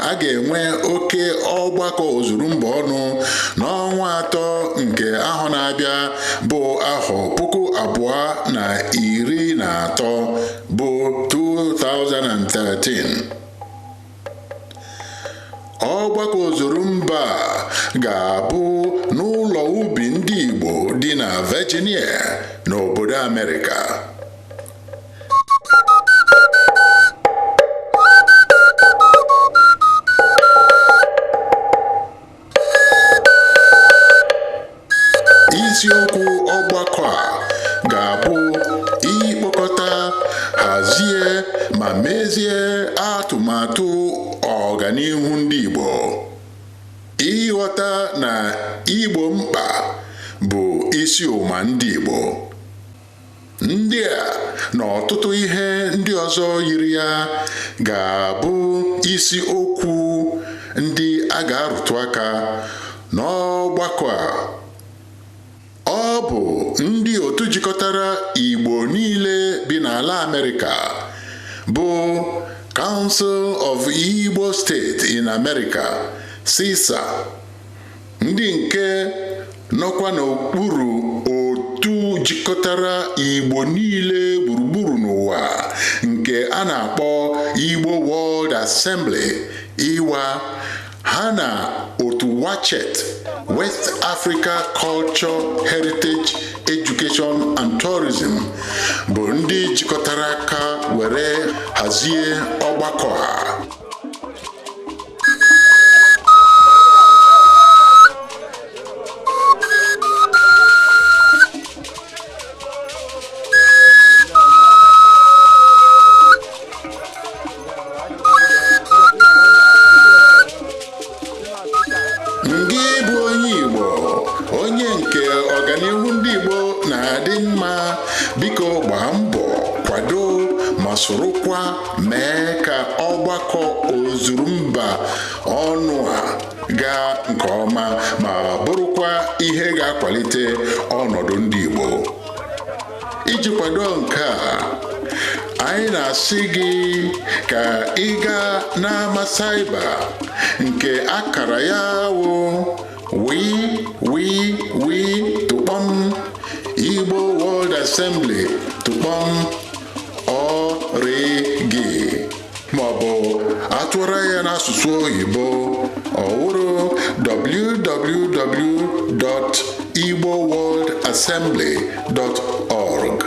a ga-enwe oke ọgbakọ ozuru mba ọnụ n'ọnwa atọ nke ahọ na-abịa bụ ahọ 2013, bụ 2013. Ọgbakọ ozuru mba ga-abụ n'ụlọ ubi ndị Igbo dị na Virginia n'obodo Amerịka. Isiokwu ọgbakọ a ga-abụ ịkpọkọta, hazie ma mezie atụmatụ ọganihu ndị Igbo. Ịghọta na igbo mkpa bụ isi ụma ndị Igbo. Ndị a na ọtụtụ ihe ndị ọzọ yiri ya ga-abụ isi okwu ndị a ga-arụtụ aka n'ọgbakọ a. Ọ bụ ndị otu jikọtara Igbo niile bi n'ala Amerịka bụ Council of Igbo State in America, CISA, ndị nke nọkwa n'okpuru otu jikọtara Igbo niile gburugburu n'ụwa nke a na-akpọ Igbo World Assembly, IWA, ha na otu WACHET, West Africa Culture, Heritage, Education and Tourism, bụ ndị jikọtara aka were hazie ọgbakọ a. Ngị bụ onye Igbo, onye nke ọganihu ndị Igbo na-adị mma, biko gbaa mbọ kwado ma sorokwa mee ka ọgbakọ ozuru mba ọnụ a gaa nke ọma ma bụrụkwa ihe ga-akwalite ọnọdụ ndị Igbo. Iji kwado nke a, anyị na-asị gị ka ị gaa n'ama cyber nke akara ya wụ www tụkpọm Igbo World Assembly tụkpọm org, maọbụ atụọra ya n'asụsụ oyibo, ọ wụrụ www.igboworldassembly.org.